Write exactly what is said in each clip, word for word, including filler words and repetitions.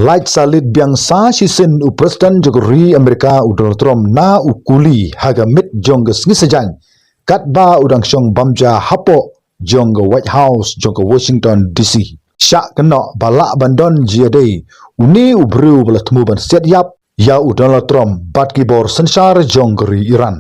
Lait sa leit biang sa shisien u President jong ka ri Amerika u Donald Trump na u kuli ha ka miet jong ka sngi Saitjaiñ, katba u dang shong bam ja hapoh jong ka White House jong ka Washington D C. Shah kynnoh ba lah ban don jingïadei une u briew ba la thmu ban siat ïap ïa u Donald Trump bad ki bor synshar jong ka ri Iran.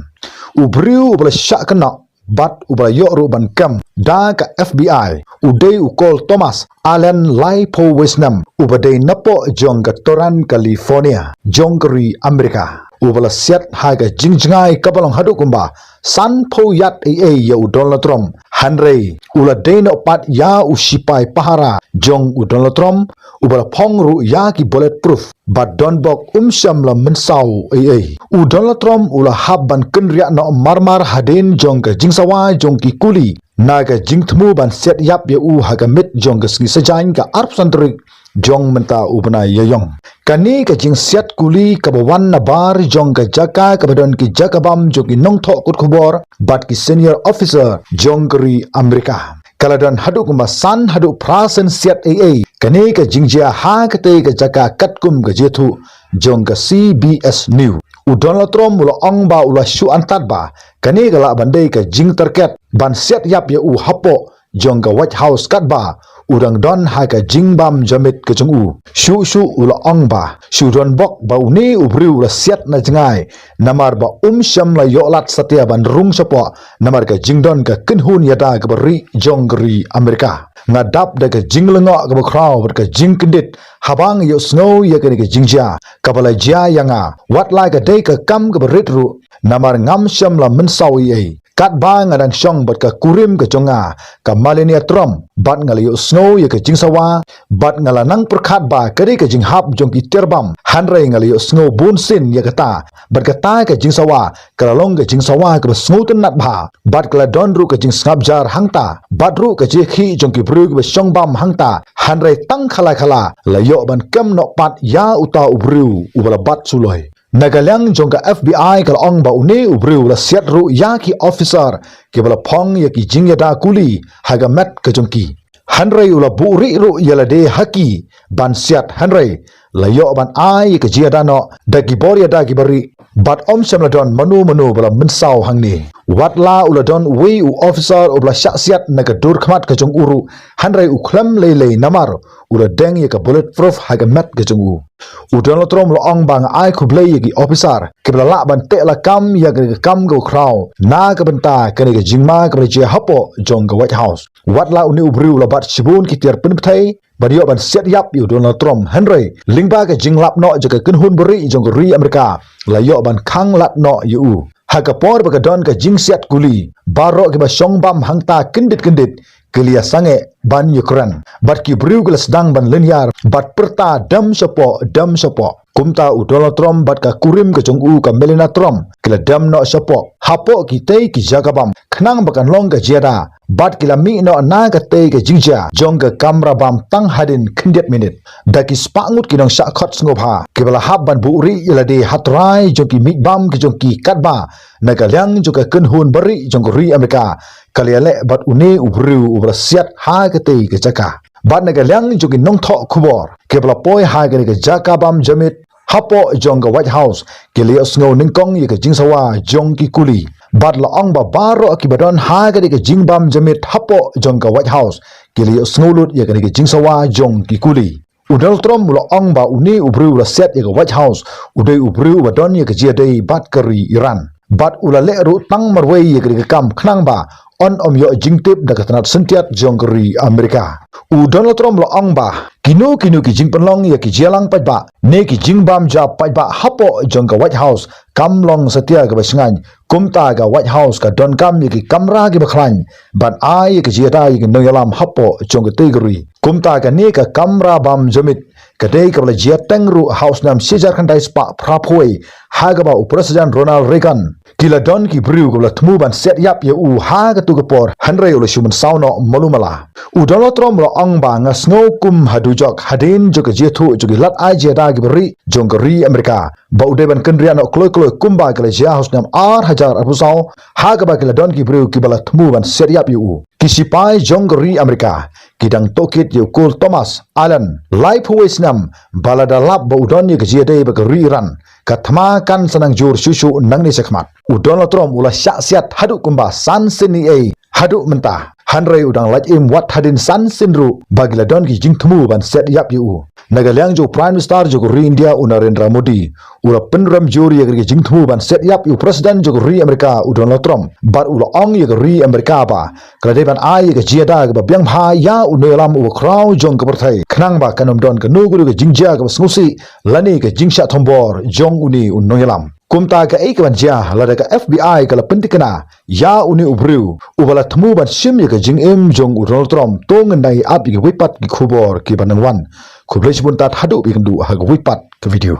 U briew uba la shah kynnoh bad uba la ïoh ruh ban kem da ka F B I u dei u Cole Thomas, Alan laiphew wei snem, uba dei napoh jong ka Torrance, California jong ka ri Amerika, uba la siat ha ka jingjngai kaba long haduh kumba sanphew yard ei ei ïa u Donald Trump, hynrei u la dei noh pat ïa u shipai pahara jong u Donald Trump, uba la phong ruh ïa ki bulletproof, bad donbok um shym la mynsaw ei ei. U Donald Trump u la hap ban kynriah noh marmar hadien jong ka jingsawa jong ki kuli na ka jingthmu ban siat ïap ïa u ha ka miet jong ka sngi Saitjaiñ, ka arphew san tarik jong mynta u bnai Ïaiong. Kane ka jingsiat kuli kaba wan nabar jong ka jaka kaba don ki jaka bam jong ki nongthoh kot khubor bad ki senior officer jong ka ri Amerika. Ka la don haduh kumba san haduh phra sien siat ei ei kane ka jingjia ha katei ka jaka, katkum ka jingïathuh jong ka C B S News. U Donald Trump u la ong ba u la shu antad ba kane ka lah ban dei ka jingtarget ban siat ïap ïa u hapoh jong ka White House katba u dang don ha ka jingbam jamiet ka jong u. Shuh shuh u la ong ba shu donbok ba une u briew u la siat na jngai, namar ba um shym la ïoh lad satia ban rung shapoh namar ka jingdon ka kynhun ïada kaba rieh jong ka ri Amerika. Nga dap da ka jinglyngngoh kaba khraw bad ka jingkyndit haba nga ïohsngew ïa kane ka jingjia kaba la jia ïa nga, wat la ka dei ka kam kaba rit ruh, namar ngam shym la mynsaw ei ei. Katba nga dang shong bad ka kurim ka jong nga, ka Melania Trump, bad nga la ïohsngew ïa ka jingsawa, bad nga la nang pyrkhat ba ka dei ka jinghap jong ki tiar bam, hynrei nga la ïohsngew bunsien ïa kata, bad kata ka jingsawa ka la long ka jingsawa kaba sngewtynnad bha, bad ka la don ruh ka jingsngap jar hangta, bad ruh ka jingkhih jong ki briew kiba shong bam hangta, hynrei tang khala khala la ïoh ban kem noh pat ïa uta u briew uba la bat suloi. Na ka liang jong ka F B I ka la ong ba une u briew u la siat ruh ïa ki officer kiba la phong ïa ki jingïada kuli ha ka met ka jong ki. Hynrei u la buhrieh ruh ïa lade ha ki ban siat, hynrei la ïoh ban ai ïa ka jingïada noh da ki bor ïada kiba rieh, bad um shym la don mano mano ba la mynsaw hangne. Wat la u la don uwei u officer uba la shah siat na ka dur khmat ka jong u ruh, hynrei u khlem lei lei namar u la deng ïa ka bulletproof ha ka met ka jong u. U Donald Trump u la ong ba nga ai khublei ïa ki officer kiba la lah ban teh lakam ïa kane ka kam kaba khraw na ka bynta kane ka jingma kaba la jia hapoh jong ka White House. Wat la une u briew u la bat shibun ki tiar pynpthei ban ïoh ban siat ïap ïa u Donald Trump, hynrei lyngba ka jinglap noh jong ka kynhun barieh jong ka ri Amerika la ïoh ban khang lad noh ïa u. Ha ka por ba ka don ka jingsiat kuli, baroh kiba shong bam hangta kyndit kyndit ki la ïa sangeh ban ïakren, bad ki briew ki la sdang ban lynñiar bad pyrta dem shapoh, dem shapoh. Kumta u Donald Trump bad ka kurim ka jong u ka Melania Trump ki la dem noh shapoh hapoh kitei ki jaka bam khnang ba kan long ka jingïada, bad ki la mih noh na katei ka jingjia jong ka kamra bam tang hadien khyndiat minit. Da ki spah ngut ki nongshah khot sngewbha kiba la hap ban buhrieh ïa lade ha trai jong ki miej bam ki jong ki, katba na ka liang jong ka kynhun barieh jong ka ri Amerika ka la ïaleh bad une u briew uba la siat ha katei ka jaka. Bad na ka liang jong ki nongthoh khubor kiba la poi ha kane ka jaka bam jamiet hapoh jong ka White House ki la ïohsngew nyngkong ïa ka jingsawa jong ki kuli. Bad la ong ba baroh kiba don ha kane ka jingbam jamiet hapoh jong ka White House ki la ïohsngew lut ïa kane ka jingsawa jong ki kuli. U Donald Trump u la ong ba une u briew u la siat ïa ka White House u dei u briew uba don ïa ka jingïadei bad ka ri Iran. Bad u la leh ruh tang marwei ïa kane ka kam khnang ba un ym ïoh jingtip da ka tnat syntiat jong ka ri Amerika. U Donald Trump u la ong ba kino kino ki jingpynlong ïa ki jingïalang paidbah ne ki jingbam ja paidbah hapoh jong ka White House kam long satia kaba shngaiñ. Kumta ka White House ka donkam ïa ki kamra kiba khlaiñ ban ai ïa ka jingïada ïa ki nongïalam hapoh jong katei ka ri. Kumta kane ka kamra bam jamiet ka dei kaba la jia teng ruh ha u snem shi hajar khyndai spah phra phew wei, ha kaba u President Ronald Reagan, ki la don ki briew kiba la thmu ban set ïap ïa u ha katu ka por, hynrei u la shu mynsaw noh malu mala. U Donald Trump u la ong ba, nga sngew kum ha dujok hadien jong ka jingïathuh jong ki lad ai jingïada kiba rieh jong ka ri Amerika, ba u dei ban kynriah noh kloi kloi kumba ki la jia ha u snem ar hajar arphew saw, ha kaba ki la don ki briew kiba la thmu ban set ïap ïa u. Ki sipai jong ka ri Amerika ki dang tohkit ïa u Col Thomas Allen, laiphew wei snem, ba lada lap ba u don ïa ka jingïadei bad ka ri Iran, ka thma kan sa nang jur shuh shuh nangne shakhmat. U Donald Trump u la shah siat haduh kumba san sien eiei haduh mynta, hynrei u dang lait im wat hadien san sien ruh ba ki la don ki jingthmu ban set ïap ïa u. Na ka liang jong u Prime Minister jong ka ri India, u Narendra Modi, u la pynrem jur ïa ka jingthmu ban set ïap ïa u President jong ka ri Amerika, u Donald Trump, bad u la ong ïa ka ri Amerika ba ka la dei ban ai ïa ka jingïada kaba biang bha ïa u nongïalam uba khraw jong ka pyrthei, khnang ba kan ym don kano kano ka jingjia kaba sngewsih lane ka jingshah thombor jong une u nongïalam. Kumta kaei kaban jia lada ka F B I ka la pynthikna ïa une u briew uba la thmu ban shim ïa ka jingim jong u Donald Trump? To ngin ïa ap ïa kiwei pat ki khubor kiban nang wan. Khublei shibun tad, haduh ba ïakynduh ha kawei pat ka video.